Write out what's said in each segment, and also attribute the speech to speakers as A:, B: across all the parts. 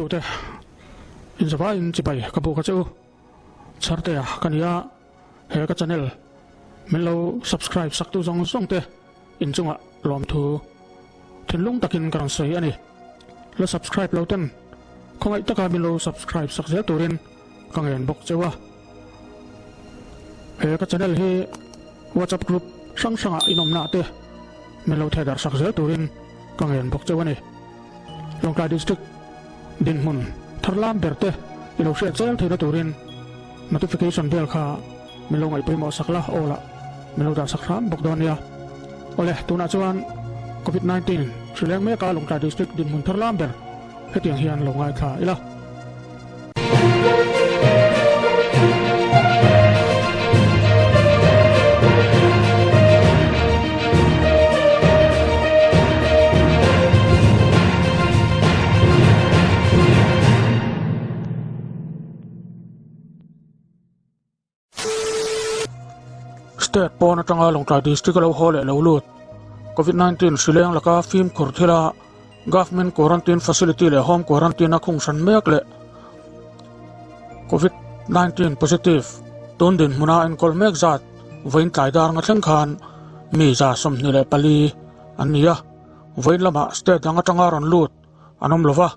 A: Thirtute inzavaiin chibai ka buk a che u. Chhartea ka ni a, he ka channel min lo subscribe sak tu zawng zawng te inchungah lawmthu thinlung takin ka rawn sawi a ni. La subscribe lo ten khawngaih taka min lo subscribe sak zel turin ka ngen bawk cheu a. He ka channel hi WhatsApp group hrang hrangah inawmna te min lo thehdarh sak zel turin ka ngen bawk cheu a ni. Lawngtlai District dinhmun tharlam ber te i lo hriat zel theihna turin notification bell kha min lo ngaih pawimawh sak la aw lah min lo dah sak hram bawk dawn nia. Awle tunah chuan Covid 19 hri leng mek a Lawngtlai District dinhmun tharlam ber hetiang hian lo ngaithla ila. State pawn atanga Lawngtlai District a lo haw leh lo lut. Covid 19 hri leng laka fimkhur thila Government Quarantine Facility leh Home Quarantine a khung hran mek leh Covid 19 positive tun dinhmuna enkawl mek zat vawiin tlai dar nga thleng khan mi 24 an ni a, vawiin lamah state dang atanga rawn lut an awm lova.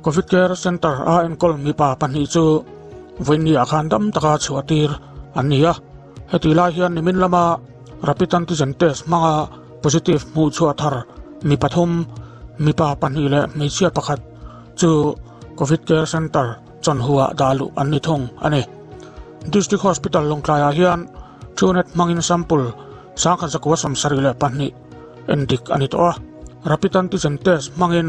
A: Covid Care Centre a enkawl mipa pahnih chu vawiinniah khan dam taka chhuah tir an ni a, heti lai hian nimin lama Rapid Antigen Test hmanga positive hmuh chhuah thar mi pathum, mipa pahnih leh hmeichhia pakhat chu Covid Care Centre chawnhuah dah luh an ni thung a ni. District Hospital Lawngtlaiah hian Truenat hmangin sample 1172 Endik a ni tawh a, Rapid Antigen Test hmangin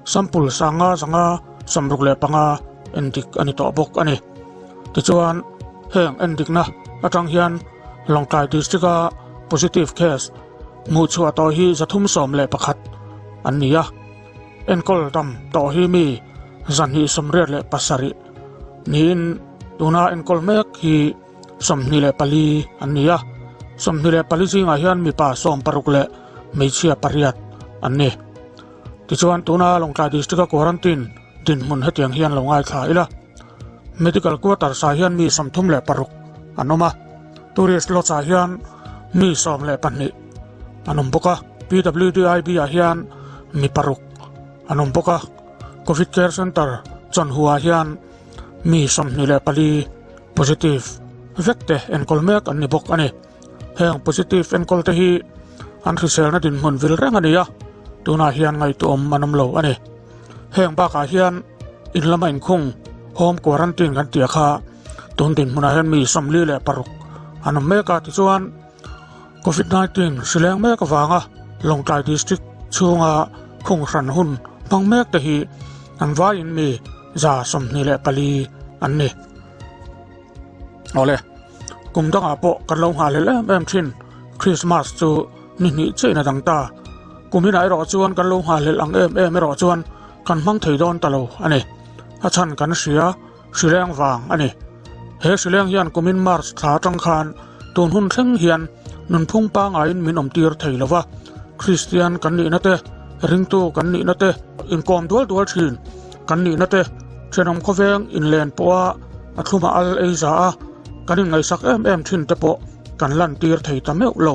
A: sample 5565 endik a ni tawh bawk a ni. Tichuan, heng endikna atang hian Lawngtlai District-a positive case hmuhchhuah tawh hi 311 an ni a, enkawl dam tawh hi mi 287 niin tuna enkawl mek hi 24 an ni a, 24 zingah hian mipa 16 leh hmeichhia pariat an ni. Tichuan tuna Lawngtlai District-a quarantine dinhmun hetiang hian lo ngaithla ila. Medical quarters-ah hian mi 36 an awm a, Tourist Lodge-ah hian mi 12 an awm bawk a, PWDIB-ah hian mi paruk an awm bawk a, Covid Care Centre Chawnhuah hian mi 24 Positive vek te enkawl mek an ni bawk a ni. Heng positive enkawl te hi an hriselna dinhmun vil reng a ni a, tunah hian ngaihtuahawm an awm lo a ni. Heng bakah hian in lama inkhung home quarantine kan tih kha tun dinhmunah hian mi 46 an awm mek a, tichuan Covid 19 hri leng mek avanga Lawngtlai District chhunga khung hran hun hmang mek te hi an vaiin mi 24 an ni. Awle, kum dangah pawh kan lo nghah leh em em thin Christmas chu ni hnih chiah in a dang ta. Kum inah erawh chuan kan lo nghah leh ang em em erawh chuan kan hmang thei dawn ta lo a ni. A chhan kan hria hrileng vang a ni. He hrileng hian kumin March thla atang khan tun hun thleng hian nunphung pangaiin min awm tir thei lo va. Kristian kan nihna te, ringtu kan nihna te, inkawm dual dual thin kan nihna te, thenawm khawveng inlen pawha a thluma al ei za a, kan inngaihsak em em thin te pawh kan lantir thei ta meuh lo.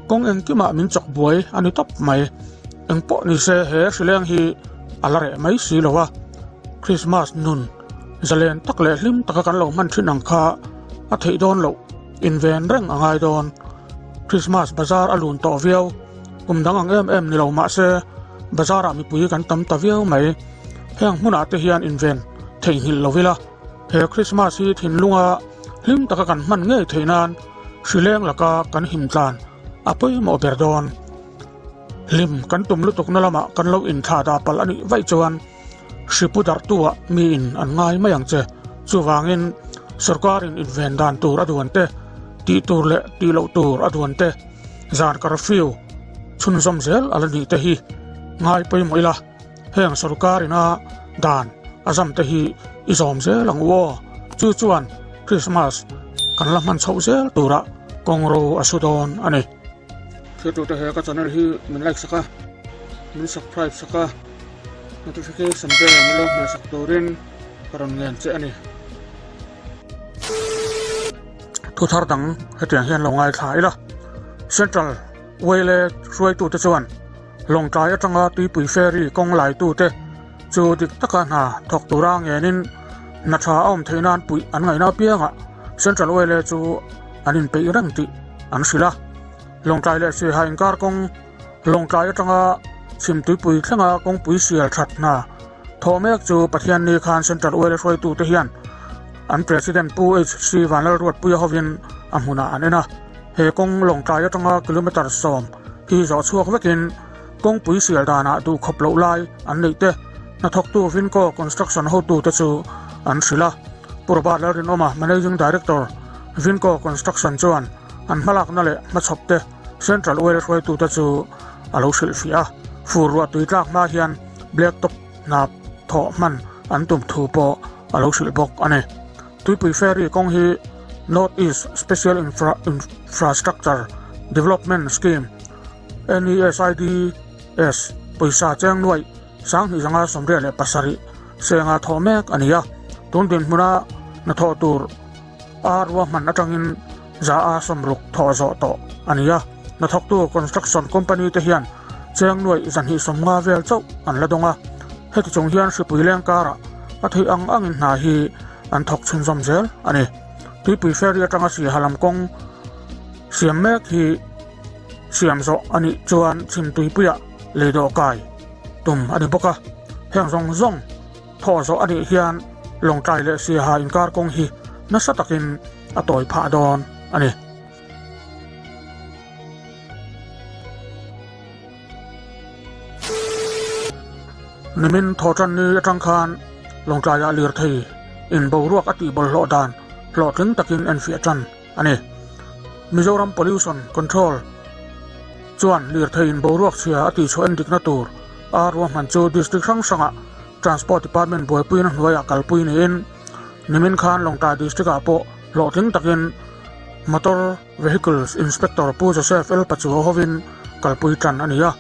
A: Kawng engkimah min chawk buai a ni tawp mai. Engpawh ni se he hrileng hi a la reh mai si lo a, Krismas nun zalen tak leh hlim taka kan lo hman thin ang kha a theih dawn loh inven reng a ngai dawn. Krismas bazar a lun tawh viau, kum dang ang em em ni lo mah se bazarah mipui kan tam ta viau mai. Heng hmunah te hian inven theihnghilh lo ila, he Krismas hi thinlunga hlim taka kan hman ngei theih nan hrileng laka kan him tlan a pawimawh ber dawn. Hlim kan tum lutukna lamah kan lo inthlah dah palh a nih vaih chuan hripu darhtuah miin an ngai mai ang che. Chuvangin sorkarin inven dan tur a duan te, tih tur leh tih loh tur a duan te, zan curfew chhunzawm zel a la nih te hi ngai pawimawh ila. Heng sorkarina dan a zam te hi i zawm zel ang u aw. Chu chuan Christmas kan la hman chhoh zel turah kawngro a su dawn a ni. Thiltute he ka channel hi min like sak a, min subscribe sak a. Notification bell min lo hmehsak turin ka rawn ngen che a ni. Thu thar dang hetiang hian lo ngaithla ila. Central Whale hruaitute chuan Lawngtlai atanga tuipui ferry kawng laitute chu dik taka hna thawk tura ngenin hna tha a awm theih nan puih an ngaihna apiangah Central Whale chu an inpeih reng tih an hrilh a. Lawngtlai leh Siaha inkar kawng Lawngtlai atanga chhim tuipui thlenga kawngpui sial that hna thawh mek chu Pathianni khan Central Oil hruaitute hian an President Pu HC Vanlalruatpuia hovin a hmunah an en a. He kawng Lawngtlai atanga kilometre 10 hi zawh chhuak vekin kawngpui sial danah duhkhawp loh lai an neih te hnathawktu Vinco Construction hotute chu an hrilh a. Pu Robert Lalrinawma, Managing Director, Vinco Construction chuan an hmalakna leh hmachhawp te Central Oil hruaitute chu a lo hrilhfiah a, fur ruah tui tlak hma hian Black Top hna thawh hman an tum thu pawh a lo hrilh bawk a ni. Tuipui Ferry kawng hi North East Special Infrastructure Development Scheme, NESIDS, pawisa cheng nuaih 2587 senga thawh mek a ni a, tun dinhmuna hnathawh tur a ruahman atangin Za a 60 thawh zawh tawh a ni a, hnathawktu construction company te hian cheng nuaih 250 vel chauh an la dawng a, heti chung hian hripui leng karah a theih ang angin hna hi an thawk chhunzawm zel a ni. Tuipui ferry atanga Siaha lam kawng siam mek hi siam zawh a nih chuan chhim tuipuiah lei dawhkai tum a ni bawk a, heng zawng zawng Thawh zawh a nih hian Lawngtlai leh Siaha inkar kawng hi nasa takin a tawi phah dawn a ni. Nimin thawhtanni atang khan Lawngtlaiah lirthei in boruak a tih bawlhhlawh dan hlawhtling takin enfiah tan a ni. Mizoram Pollution Control chuan lirthei in boruak chhia a tihchhuah endikna tur a ruahman chu district hrang hrangah Transport Department buaipuina hnuaiah kalpui niin nimin khan Lawngtlai District-ah pawh hlawhtling takin Motor Vehicles Inspector Pu Joseph L Pachuau hovin kalpui tan a ni a.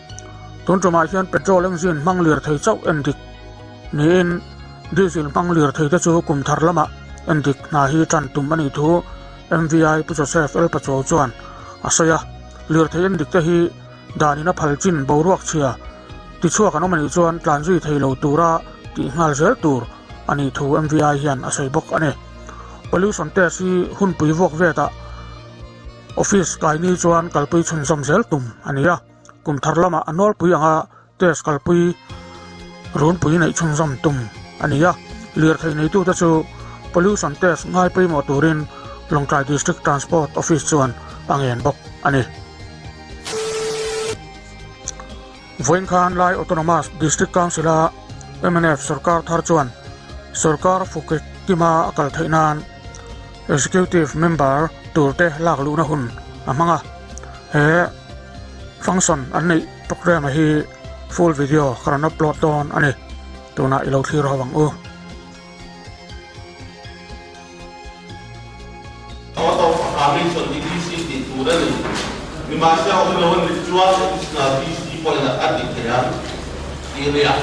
A: Tun tumah hian petrol engine hmang lirthei chauh endik niin diesel hmang lirthei te chu kum thar lamah endik hna hi tan tum a nih thu MVI Pu Joseph L Pachuau chuan a sawi a. Lirthei endik te hi danin a phal chin boruak chhia Tichhuak an awm anih chuan tlan zui thei lo tura tih nghal zel tur a nih thu MVI hian a sawi bawk a ni. Pollution test hi hunpui vuak vetah office kaini chuan kalpui chhunzawm zel tum a ni a, kum thar lamah a nawlpui anga test kalpui runpui neih chhunzawm tum a ni a, lirthei neitute chu pollution test ngai pawimawh turin Lawngtlai District Transport Office chuan a ngen bawk a ni. Vawiin khan Lai Autonomous District Council-a mnf sorkar thar chuan sorkar Phuket kima a kal theih nan Executive Member turte lak luhna hun a hmang a. He function an neih programme hi full video ka rawn upload dawn a ni. Tunah i lo thlir ho ang u.
B: Out of Permission hi DC tih tur a ni. Nimahse a awm lo a nih chuan Additional DC pawhin a ti thei ang tih a ni a.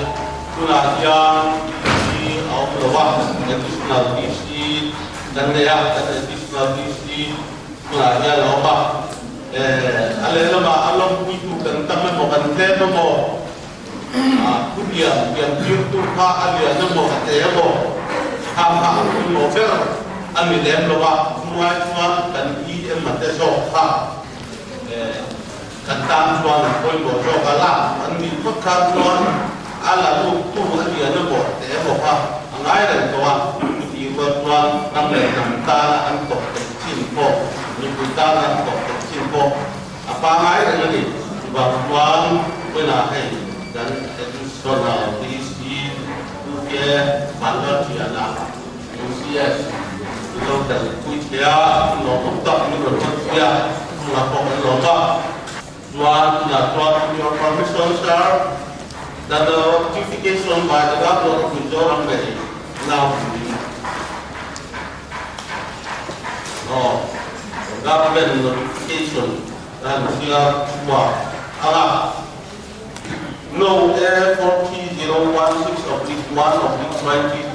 B: Tunah hian DC a awm lo a, Additional DC kan nei a, kan Additional DC tunah hian a awm a. A lehlamah a lawmpuitu kan tam emaw kan tlem emaw, Thu lian pian tirtu kha a lian emaw a te emaw kha kha a pawimawh ber a ni lem lo a, chunglai chuan kan i emaw te zawk kha kan tan chuan an pawimawh zawk a, lak an nih phawt khan chuan a la lut tu a lian emaw a te emaw kha a ngai reng tawh a, chutih rual chuan ram leh hnam tana an tawp theih chin pawh mipui tana an tawp theih chin pawh A pangai reng a ni. Chuvang chuan vawiinah hei kan Additional DC UK Vanlalṭhiana UCS Mizo kan pui thei a, hun lawmawm tak min rawn hman pui a, chungah pawh kan lawm a. Chuan tunah chuan with your permission sir, the notification by the Governor of Mizoram may now be Aw, government notification ka han chhiar chhuak ang a, No. A 4305. 016 oblique 1 oblique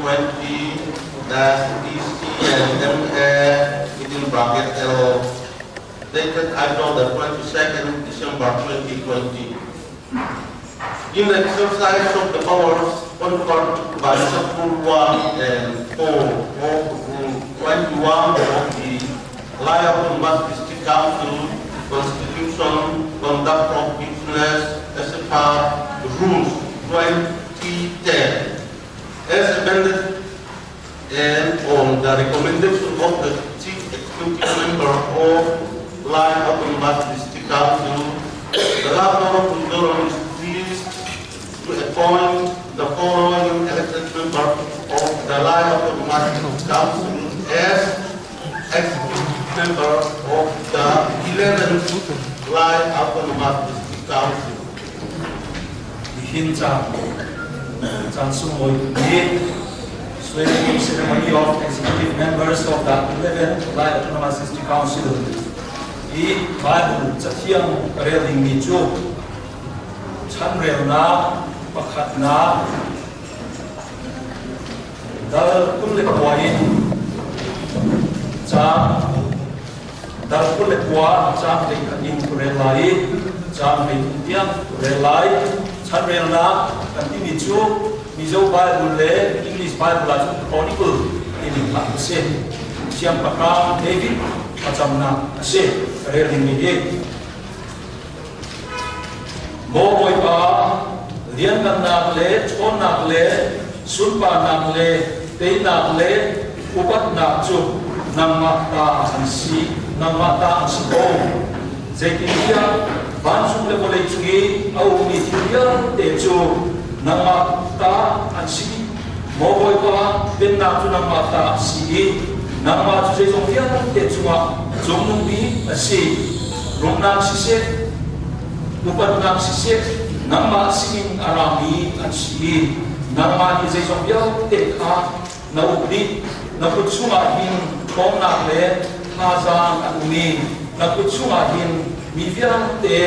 B: 2020 dash DC and MA within bracket L dated April the 22nd December 2020. In the exercise of the powers conferred by Sub-Rule 1 and 4 of Rule 21 of the Lai Autonomous District Council Constitution, Conduct of Business, etc. Rules 2010, as amended and on the recommendation of the Chief Executive Member of Lai Autonomous District Council, the Governor of Mizoram is pleased to appoint the following elected member of the Lai Autonomous District Council as executive member of the 11th Lai Autonomous District Council.
C: Nihin ca caan sunglawi ni swearing in ceremony of executive members of the 11th Lai Autonomous District Council i Bible cathiang rel dingmi cu Chanrelnak pakhatnak dal 29 in caang dal 29 caang 21 in ka rel lai i caang 33 tiang ka rel lai. Chanrelnak kan timi cu Mizo Bible le English Bible ah cun Chronicle timi kha a si. Siangpahrang David thlacamnak a si. Ka rel dingmi hi. Maw Bawipa, lianngannak le ṭhawnnak le sunparnak le teinak le upatnak cu nangmah ta an si, nangmah ta an si ko. Zeitintiah vancung le vawlei cung i a ummi thil vialte cu nangmah ta an si dih. Maw Bawipa, pennak cu nangmah ta a si i nangmah cu zeizong vialte cungah cungnung bik a si. Rumnak siseh, upatnak siseh, nangmah sinin a rami an si i nangmah nih zeizong vialte kha na uk dih. Na kut chungah hin ṭhawnnak le thazaang an um i na kut chungah hin mi vialte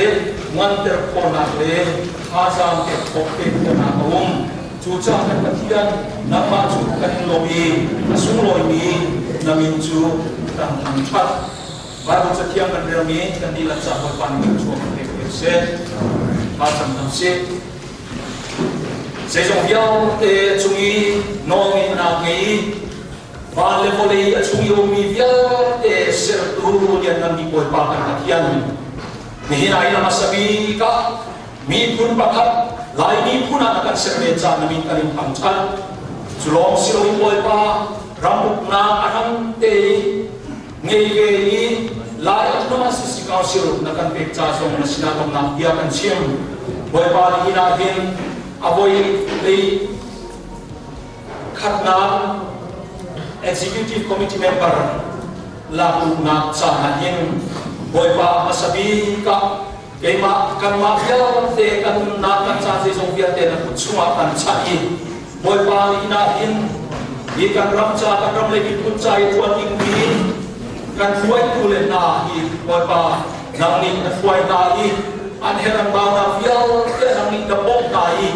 C: nganter khawhnak le thazaang pek khawh pek khawhnak a um. Cucaah kan Pathian, nangmah cu kan in lawmh i a sunglawimi na min cu kan thangṭhat. Baibal Cathiang kan relmi kan dihlak ca Bawipa nih thluachuah kan pek ko seh. Thla cam hna usih. Zeizong vialte cung i nawlngeihnak ngei i van le vawlei a chung i ummi vialte sertu lianngan Bawipa kan Pathian, nihin ah i a hmasa bik ah miphun pakhat Lai miphun ah na kan ser ve caan na min kan in thangṭhat. Cu lawng si loin Bawipa, ram uknak a ram te ngei ve i Lai Autonomous District Council na kan pek ca zong na sinah lawmhnak bia kan chim. Bawipa, nihin ah hin a voi lei khatnak Executive Committee member lakluhnak caan ah hin Bawipa, hmasa bik ah keimah kanmah vialte kan nunnak kan ca zeizong vialte na kut chungah kan chah i Bawipa, nihin ah hin hi kan ram ca, kan ram le miphun ca i ṭuan dingmi kan hruaitu le hna hi Bawipa, nang nih na hruai hna i an herh an baunak vialte nang nih na bawmh hna i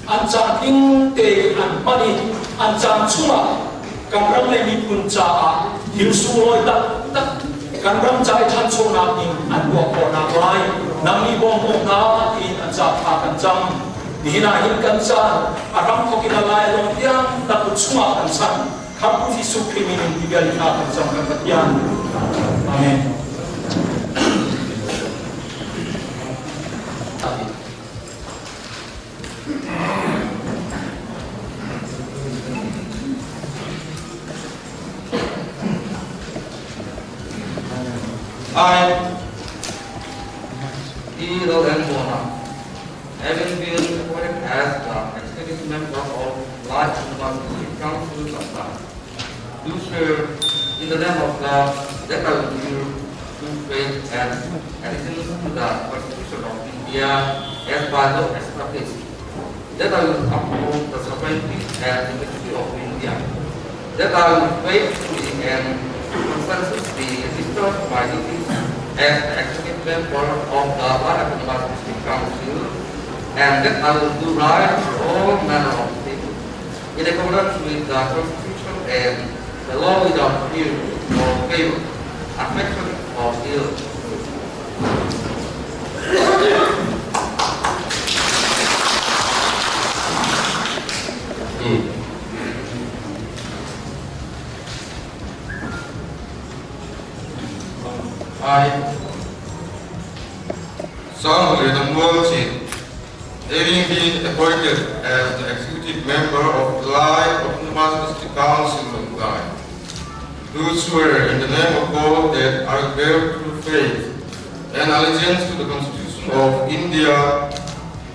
C: an caan tling tein an hman i an caan chungah kan ram le miphun caah thil sunglawi taktak kan ram ca i ṭhanchonak ding an tuah khawhnak lai nang nih bawm ko hna tiin an ca thla kan cam. Nihin ah hin kan caan a ram thawk in a lai a dong tiang na kut chungah kan chanh. Khamhtu Jesuh Khrih min in ti bia thla kan cam, kan Pathian. Amen.
D: I, E. Lalengmona, having been appointed as the executive member of Lai Autonomous District Council Assam, do swear in the name of God that I will bear true faith and allegiance to the Constitution of India as by law established, that I will uphold the sovereignty and integrity of India, that I will faithfully and conscientiously discharge my duties as the executive member of the Lai Autonomous District Council. and that I will do right to all manner of people, in accordance with the Constitution and the law without fear or favor, affection or ill.
E: I, Sanghliana Mualchin, having been appointed as the executive member of Lai Autonomous District Council of Lai, do swear in the name of God that I will bear true faith and allegiance to the Constitution of India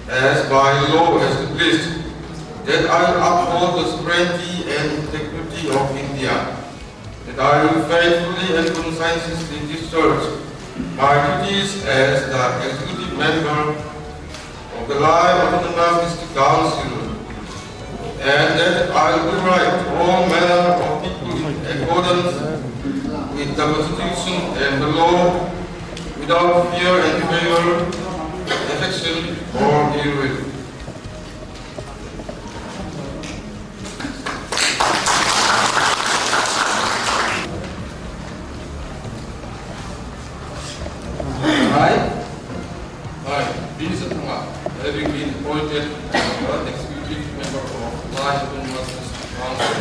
E: as by law established, that I will uphold the sovereignty and integrity of India, that I will faithfully and conscientiously discharge my duties as the executive member of the Lai Autonomous District Council, and that I will do right to all manner of people in accordance with the Constitution and the law, without fear and favor, affection or ill will. I, I, B. Sathanga, having been appointed as the executive member of Lai Autonomous District Council,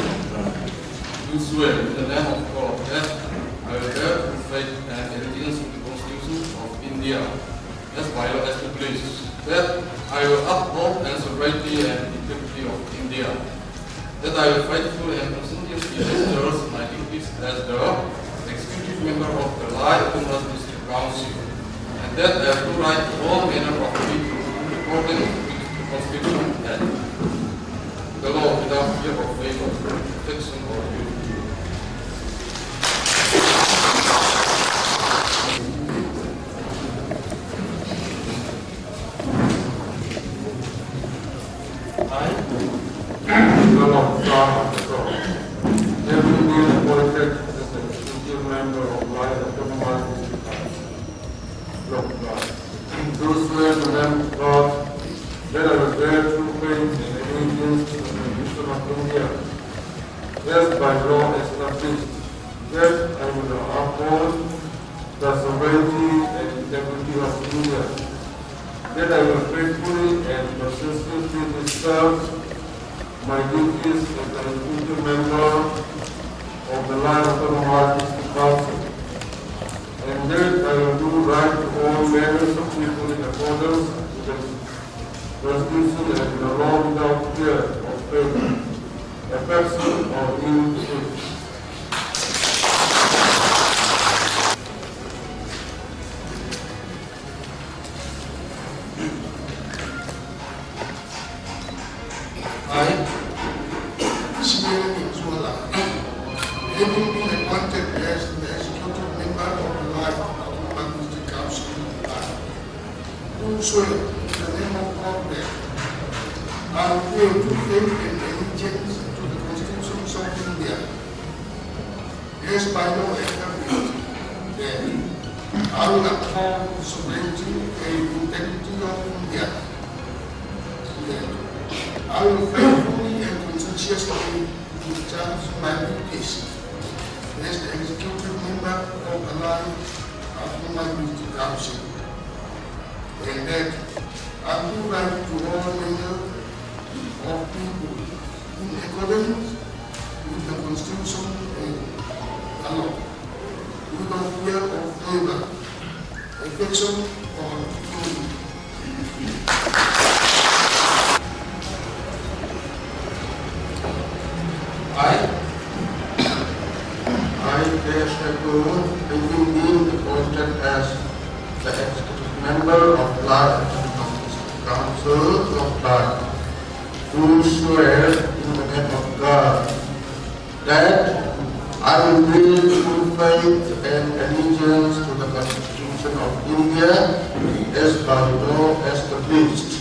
E: do swear in the name of God that I will bear true faith and allegiance to the Constitution of India as by law established, that I will uphold and sovereignty and integrity of India, that I will faithfully and conscientiously discharge my duties as the executive member of the Lai Autonomous District Council, and that I have do right to all manner of people in accordance with the Constitution and the law without fear of favor, affection or ill will. I, Lalawmsanga having been appointed as the executive member of Lai Autonomous District Council, Lawngtlai, do swear in the name of God that I will bear true faith and allegiance to the Constitution of India, as by law established, that I will uphold the sovereignty and integrity of India, that I will faithfully and consistently discharge my duties as an executive member of the Lai Autonomous District Council, and that I will do right to all manners of people in accordance with the Constitution and the law without fear of favor, affection or ill will.
B: I, Simeon Zuala, having been appointed as the executive member of the Lai Autonomous District Council, do swear in the name of God that I will bear true faith and allegiance to the Constitution of India, as by law established, that I will uphold the sovereignty and integrity of India, that I will faithfully and conscientiously discharge my duties as the executive member of the Lai Autonomous District Council, and that I do right to all manner of people in accordance with the Constitution and the law, without fear of favor, affection or ill will.
E: I, I, K. Shakur, having been appointed as the executive member of Lai Autonomous District Council of Lai, do swear in the name of God that I will bear true faith and allegiance to the Constitution of India as by law established,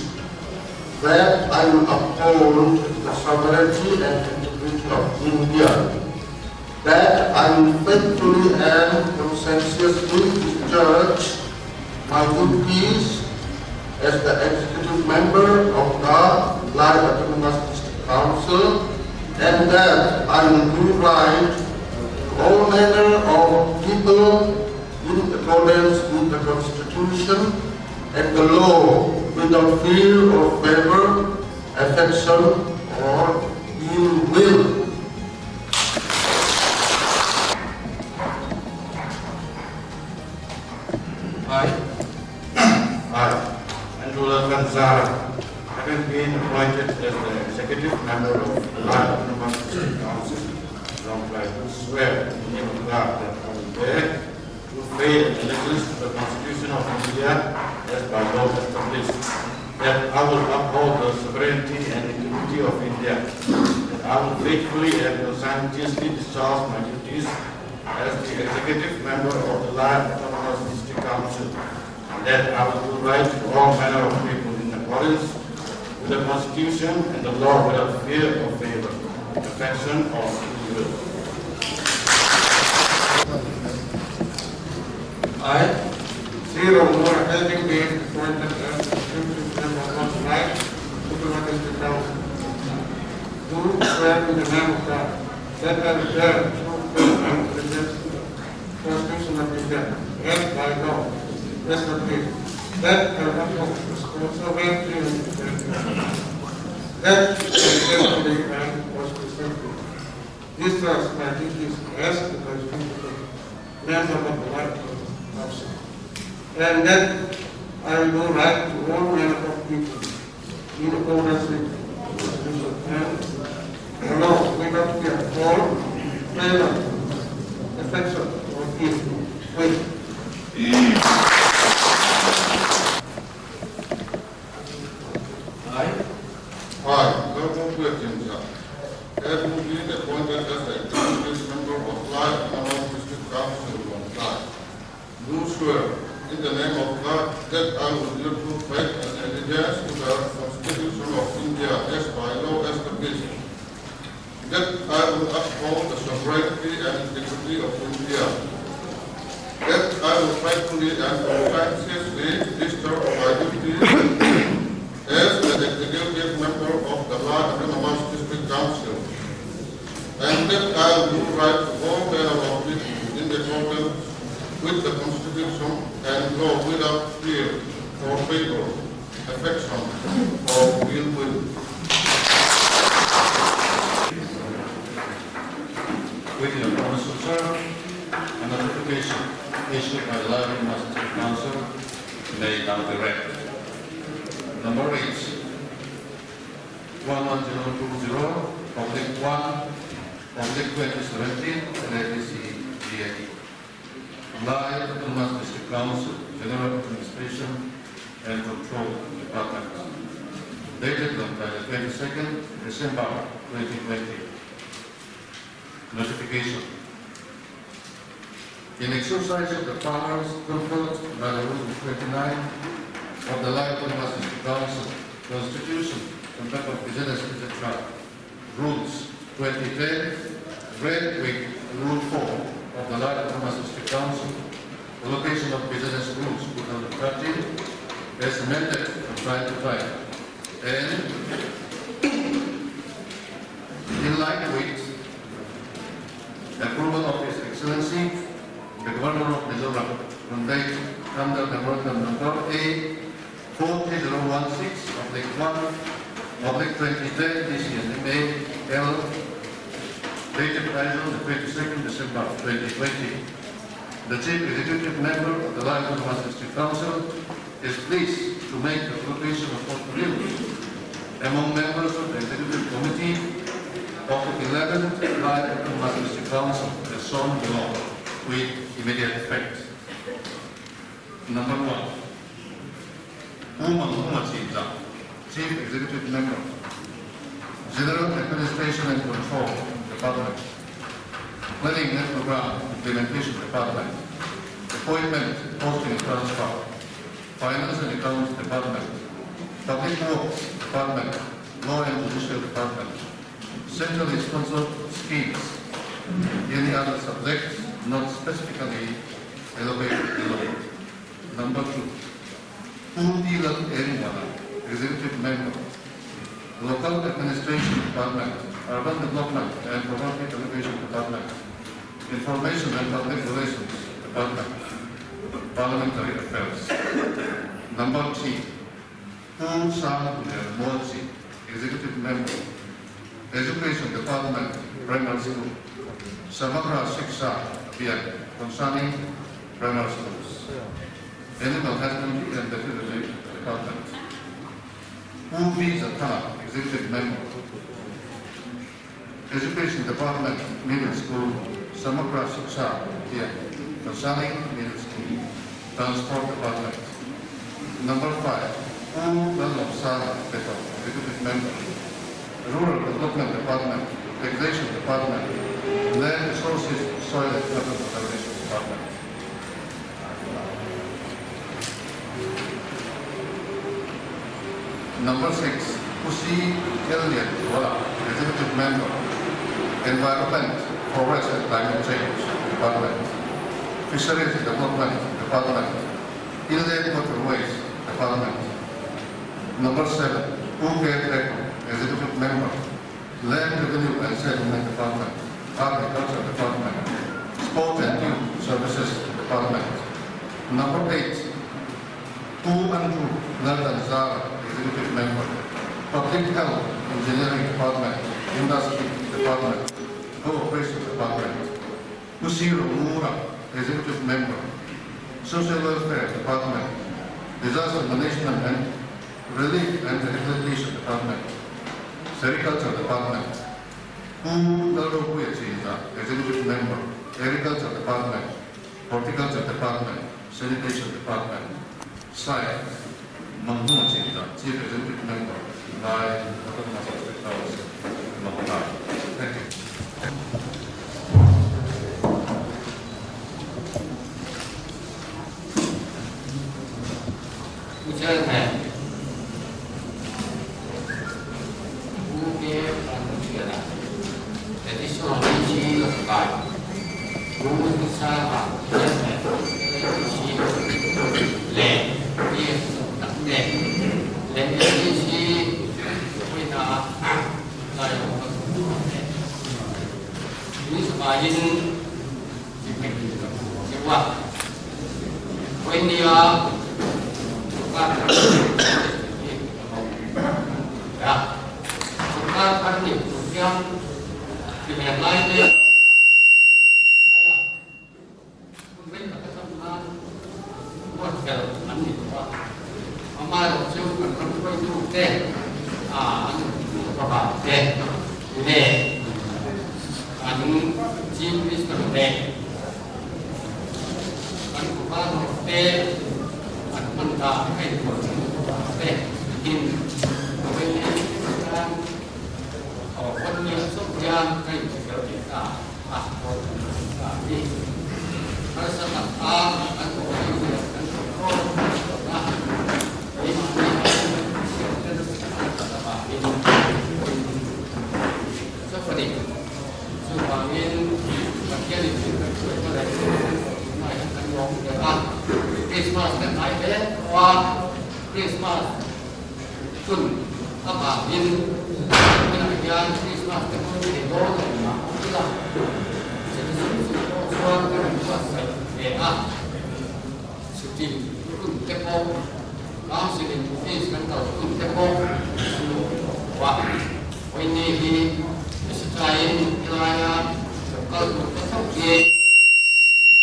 E: that I will uphold the sovereignty and integrity of India, that I will faithfully and conscientiously discharge my duties as the executive member Lai Autonomous District Council and that I will do right to all manner of people in accordance with the Constitution and the law without fear or favor, affection or ill will.
B: I, I, Andrew Lalthanzara, having been appointed as the executive member of the Lai Autonomous District Council, Lawngtlai, do swear in the name of God that I will bear true faith and allegiance to the Constitution of India as by law established, that I will uphold the sovereignty and integrity of India, that I will faithfully and conscientiously discharge my duties as the executive member of the Lai Autonomous District Council, and that I will do right to all manner of people in accordance with the Constitution and the law without fear or favor, affection or ill will.
E: I, C. Romura, having been appointed as the executive member of Lai Autonomous District Council, do swear in the name of God that I will bear true faith and allegiance to the Constitution of India as by law established, that I will uphold the sovereignty and that I faithfully and consistently discharge my duties as the executive member of the Lai Council, and that I will do right to all manner of people in accordance with the Constitution and the law without fear or favor, affection or ill will.
B: I,
E: I, Lalmuanpuia Chinzah, having been appointed as the executive member of Lai Autonomous District Council, Lawngtlai, do swear in the name of God that I will bear true faith and allegiance to the Constitution of India as by law established, that I will uphold the sovereignty and integrity of India, that I will faithfully and conscientiously discharge my duties as the executive member of the Lai Autonomous District Council, and that I will do right to all manner of people in accordance with the Constitution and law without fear or favor, affection, or ill will.
B: With your permission, sir, a notification issued by the Lai Autonomous District Council may now be read. Number 8, 11020, oblique 1, oblique 2017, LADC GAD. Lai Autonomous District Council, General Administration and Control Department. Dated on the 22nd December 2020. Notification. In exercise of the powers conferred by the Rule 29 of the Lai Autonomous District Council, Constitution, Conduct of Business, etc., Rules 2010, read with Rule 4 of the Lai Autonomous District Council, Allocation of Business Rules 2013, as amended from time to time, and in line with approval of His Excellency, the Governor of Mizoram, on date under Memorandum Number A 43016 oblique 1 oblique 2010 DCNMA L, dated Aizawl, the 22nd December 2020. The Chief Executive Member of the Lai Autonomous District Council is pleased to make the allocation of portfolios among members of the Executive Committee of the 11th Lai Autonomous District Council as shown below with immediate effect. Number 1, Uma Chinzah, Chief Executive Member, General Administration and Control Department, Planning and Program Implementation Department, Appointment, Posting and Transfer, Finance and Accounts Department, Public Works Department, Law and Judicial Department, Centrally sponsored schemes, any other subjects not specifically allocated below. Number 2, Pu T. Lal N. Wala, Executive Member,
F: Local Administration Department, Urban Development and Poverty Alleviation Department, Information and Public Relations Department, Parliamentary Affairs. Number 3, Pu Sang Lian Mualchi, Executive Member, Education Department, Primary School, Samagra Shiksha Abhiyan concerning Primary Schools, Animal Husbandry and Veterinary Department, Pu V Zathanga, Executive Member, Education Department, Middle School, Samagra Shiksha Abhiyan concerning Middle School, Transport Department. Number 5, Pu Lalawmsanga Peto, Executive Member, Rural Development Department, Taxation Department, Land Resources, Soil and Water Conservation Department. Number 6, Pu C. L. Lianzuala, Executive Member, Environment, Forest and Climate Change Department, Fisheries Development Department, Inland Waterways Department. Number 7, Pu K. Teko, Executive Member, Land Revenue and Settlement Department, Agriculture Department, Sport and Youth Services Department. Number 8, Pu Andrew Laldanzara, Executive Member, Public Health Engineering Department, Industry Department, Cooperation Department. Pu C. Romura, Executive Member, Social Welfare Department, Disaster Management and Relief and Rehabilitation Department, Sericulture Department, Pu Lalropuia Chinza, Executive Member, Agriculture Department, Horticulture Department, Sanitation Department, Sai Manghua Chinza, Chief Executive Member, Lai Autonomous District Council, Lawngtlai. Thank you.
D: Pu Chairman, Pu K Vanlalhriata, Additional DC Lawngtlai, Pu Hnuchhanga Chairman, LADC leh PF tak te leh LADC vawiina lai awm kan hmu te. Tui zavaiin chimhmeh kan hmu ang deuh a. Vawinia sorkar thar hi ka lo ti a. Sorkar thar nih tur hian chimhmeh lai te mai a. Hun rei tak atang khan huat fel an ni tawh a, amaherawh chu kan ram hruaitute an baba te leh kan Chief Minister leh kan Governor te an hman dan a inbuat hnu te in vawiin khan one year chauh hian ka intifel leh ta a. Harsa tak a kan awm hi hian kan control hlawm a, keimahni aiin chhiatna nasa tak avangin chauh a ni. Chuvangin Pathianin min kan hruaina leh kan hlawhtlinna hian kan lawm hle a, Krismas kan hnai hle tawh a, Krismas hun avangin tunah hian Krismas te hmang thei dawn a ni a, ila citizen chu pawh chuan kan inbuatsaih ve a, chhuti hun te pawh council in office kan kal hun te pawh kan lo ti tawh lo a, vawiini hi Mesichaiin helaia lo kal tur te chauh hi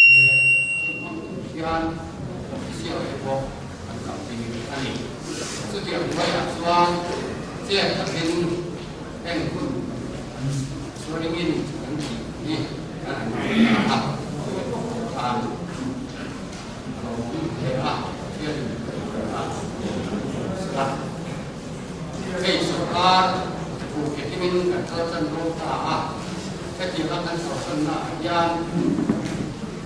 D: he hun hmang tur hian official te pawh an kal thei a ni. Chutiang hnuaiah chuan chet takin heng hun swearing-in kan tih hi kan han hmu ta a, khan a lo awm hle a, Pathianin a sela. Hei sorkar buhkekimin kan kalsan dawn ta a, hetianga kan kalsannaah hian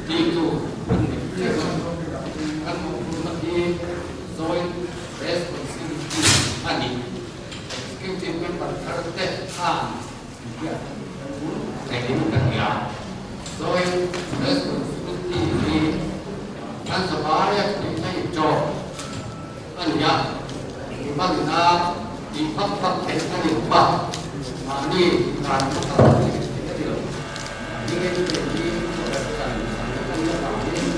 D: tihtur kan nei ṭeuh a, kan mawhphurhna hi joint responsibility a ni. Executive member thar te khan inhriat ngeiin ka hria. Joint responsibility hi kan zavaia tih theih tawh a ni a, mi hmanna.
G: Tih vak vak theih a ni lo va, mahni dan kha tak tak theih theih a ni lo. Engage hi kan an la avangin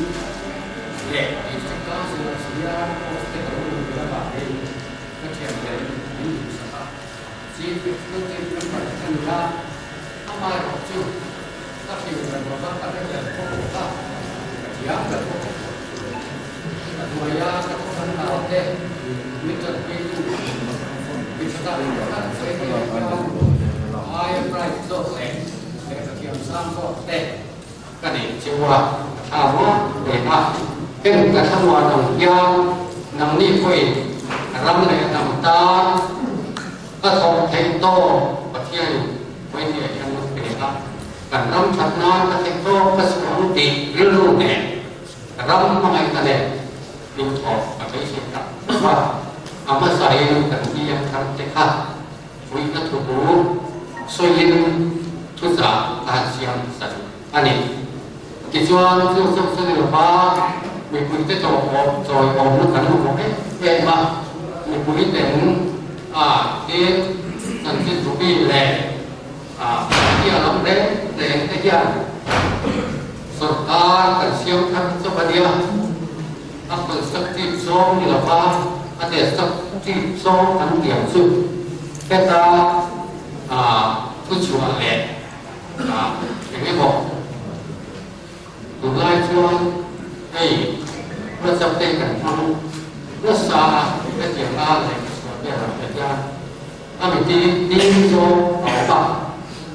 G: leh District Council a sia post te ka lo luh ve avangin ka thianten min duhsak a. Chief Executive Member ka ni a, amaherawhchu ka hrilh ber lo va, ka hre ber bawk lo va, ka thiam ber bawk lo. Ka hnuaia ka thawhsan nau te min tanpuitu mi tha tak tak sawi nia hian aia bright zawk leh lehkha thiam sang zawk te ka nei cheu a, ka thla ruak ve a. Heng ka thlamuan ang hian nangni pawhin ram leh hnam tan ka thawk theih tawk Pathianin Vawinia hian min pe a, kan ram that nan ka theih tawk ka suang tih rilru nen ram hmangaihna leh duhthawh a beisei tak tak a, a hmasain kan PM thar te kha fuihna thubu sawiin thuchah a han siam hmasa duh a ni. Tichuan, chu chu chu ni lova mipuite chawiawm chawiawmna kan mamawh em em a, mipui ten a tin chanchin thubi leh a media lam reng reng te hian Sorkar kan siam thar chauh a nia, a constructive zawng ni lova a destructive zawng kan tiang chu heta thuchhuah leh eng emaw tunlai chuan hei WhatsApp te kan hmang nasa a, hetiang a lehkha chhuah vel ah te hian A miti ding zawng a awm a,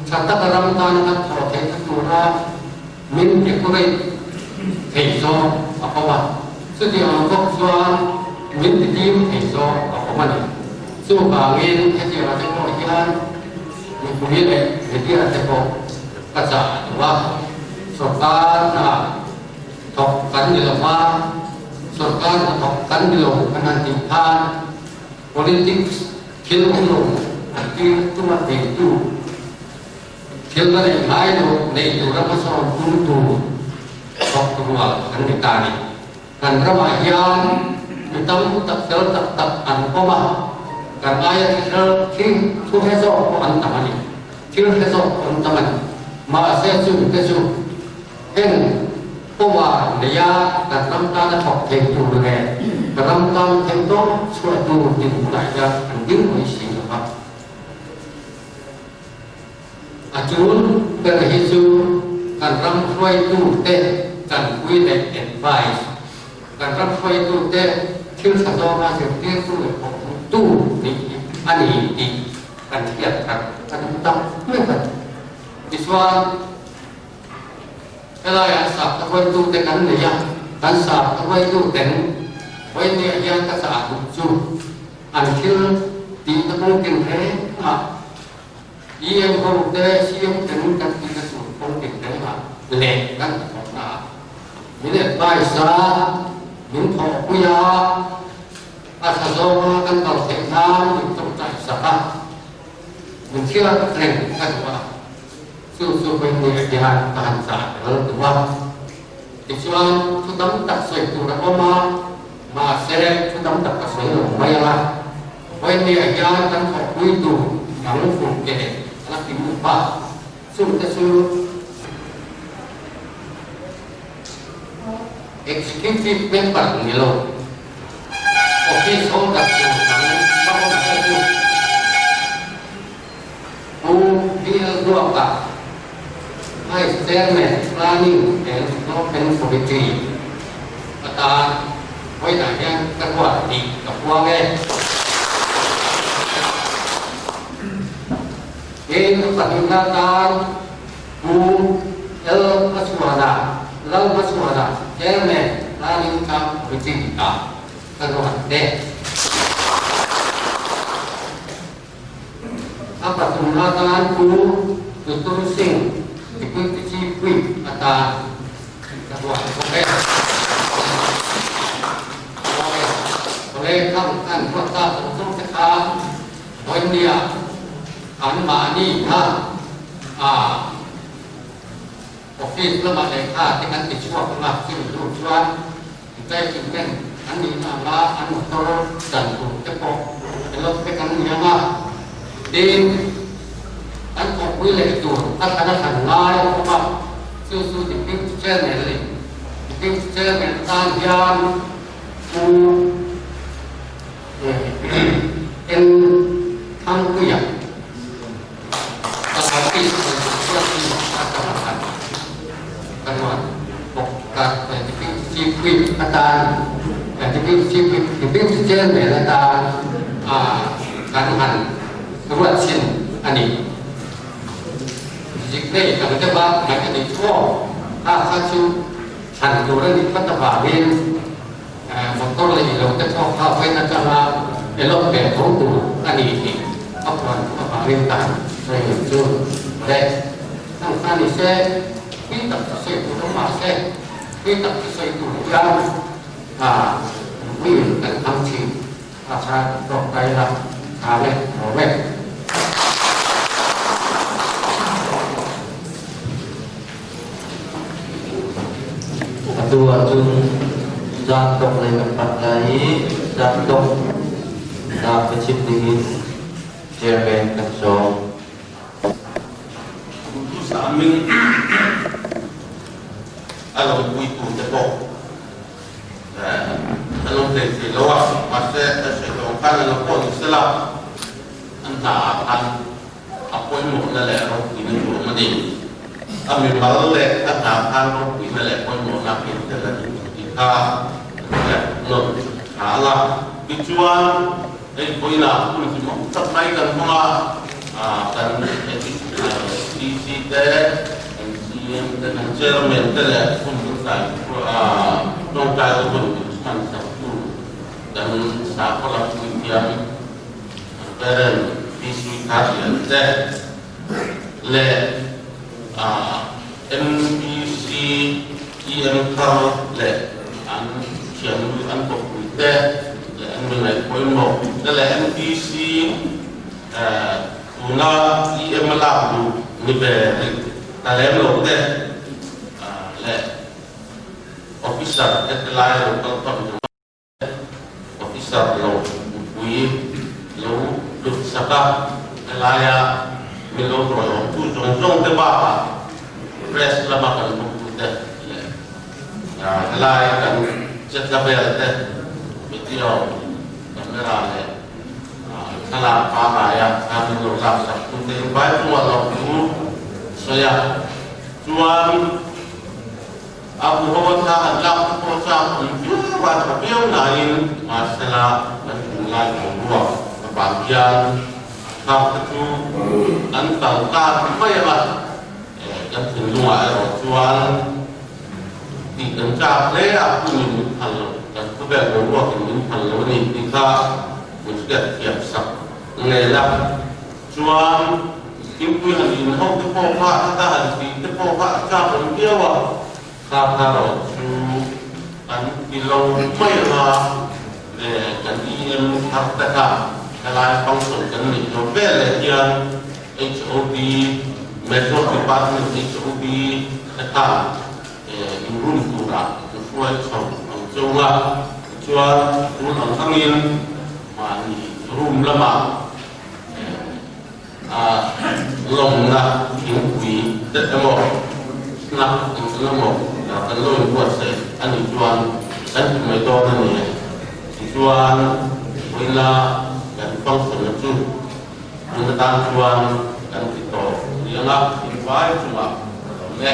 G: tha taka ram tana kan thawh theihna tura min decorate thei zawng a awm a, chutiang ang bawk chuan min ti dim thei zawng a awm a ni. Chuvangin hetiangah te pawh hian mipui leh media te pawh ka chah a duh a, sorkar hna thawk kan ni lo va, sorkar hnathawk kan ni lo kan han tih khan, Politics thil awm lo an tir tuma theitu, thil la neih ngai lo nei tura hmasawn tum tur thawk rual an ni ta ni. Kan ramah hian mi tam tak fel tak tak an awm a, kan aia thil thil thu hre zawk pawh an tam a ni, thil hre zawk pawh an tam a ni. Mahse chungte chu heng Power neia kan ram tana thawk thei tur leh ka ram tan theih tawp chhuah tur dinhmunah hian an ding mai si lo va. A tul ber hi chu kan ram hruaitute tanpui leh advice, kan ram hruaitute thil tha zawnga zirtirtu leh kawhhmuhtu nih hi a ni tih kan hriat thar a duh tak mek a ni. Tichuan. Helaiah sap hruaitute kan nei a, kan sap hruaituten Vawinia hian ka chah duh chu an thil tihna kawng tinreng ah EM ho te CM ten kan tihna tur kawng tinreng ah leh kan hnathawkna ah min advice a, min thawhpui a, a tha zawnga kan kal theih nan min tawngtai sak a, min hriat reng ka duh a. Chu chu Vawinia hian ka han chah tel duh a. Tichuan, thu tam tak sawi tur a awm a, mahse thu tam tak ka sawi lo mai ang a. Vawinia hian kan thawhpui tur dang fur ke a la kim lo va, chungte chu Executive Member ni lo, Office Holder tur dang ka awm te chu. Pu BL Duaka, Vice Chairman, Planning and Development Committee atan vawiinah hian ka ruat tih ka puang e. Tin, a pahnihna atan Pu L Hmachhuana, Lal Hmachhuana, Chairman, Planning Camp Committee ah ka ruat e. A pathumna atan Pu Tutur Singh Deputy Chief Whip atan ka ruat bawk e. Awle khang an ruat ta zawng zawng te kha vawinia anmahni kha office lamah lehkha te kan ti chhuak ang a, chumi hnu chuan Entitlement an nihna anga an motor dan tur te pawh allot vek an ni ang a. Tin, kan thawhpui leh tur a thlan a thlan ngai a awm a, chu chu Deputy Chairman a ni. Deputy Chairman tan hian Pu N Thangpuia Pakhat i a tam khat ka ruat bawk a, Deputy Chief Whip atan Deputy Chief Whip Deputy Chairman atan kan han ruat chhin a ni. Zik nei tam deuh a ngaih a nih chu aw, kha kha chu thlan tur a nih phawt avangin Motor leh ilo te pawh kha vawiin atanga elawt ve tho tur a ni tih a puan avangin ka han sawi ang chu. Le, heng kha ni se, thui tak chu sawi tur awm mah se, thui tak chu sawi tur hian miin kan hmang thin a kha tawk ta ila tha le awm e.
H: Atu ahcun zaangtong lei kan panh lai i zaangtong nak biachim dingin chairman kan sawm.
B: Duhthusam in a lo puitu te pawh an awm hlei thei lo a, mahse a sawi tawh ang khan a lo pawh ni sela an hna ah khan a pawimawhna leh ropuina chu awm a ni. A mimal leh a hna khan ropuina leh pawimawhna a ken tel a ni tih kha an hriat nawn tha ang a. Tichuan, hei vawiinah hun hlimawm tak mai kan hmang a, kan HDC te, kan CM te, kan Chairman te leh hun kan tlai tawngtai hun min chhan saktu kan sakhaw lam puithiam, Parent PC Thasian te leh MPC EM thar leh an thiannu an kawppui te leh an mi ngaihpawimawh te leh MPC tuna EM a lak duh ni ve rih ta lem lo te leh Officer te tilai lo kal tam zawng Officer lo mipui lo lut sak a, helaia min lo rawiawmtu zawng zawng te bakah press lama kan hmangtute leh helai kan chetla vel te video, camera leh thlalak pangaia khan min lo lak sak tute invai chungah lo thu sawi a, chuan A huho thla an lak te pawh chak awm viau a, tha viau nain mahsela kan tunlai boruak avang hian thak te chu an kal kar mai ang a, kan thinlungah erawh chuan tih kan chak hle a, hunin min phal lo, kan khawvel boruakin min phal lo a ni tih kha min hriat thiam sak ngei la. Chuan thingpui han in ho te pawh kha heta han tih te pawh kha a chak awm viau a, kha kha rawh chu kan ti lo mai ang a, le kan EM thar te kha helai function kan neih lo vel leh hian HOD, Major Department HOD te kha in room turah an hruai chho ang cheu a, tichuan tun ang angin mahni room lamah A lawmna thingpui te emaw snack eng eng emaw kan lo inbuatsaih a nih chuan kan ti mai dawn a ni. Tichuan vawiina kan function na chu tun atan chuan kan ti tawh riang a, invai chungah ka lawm e.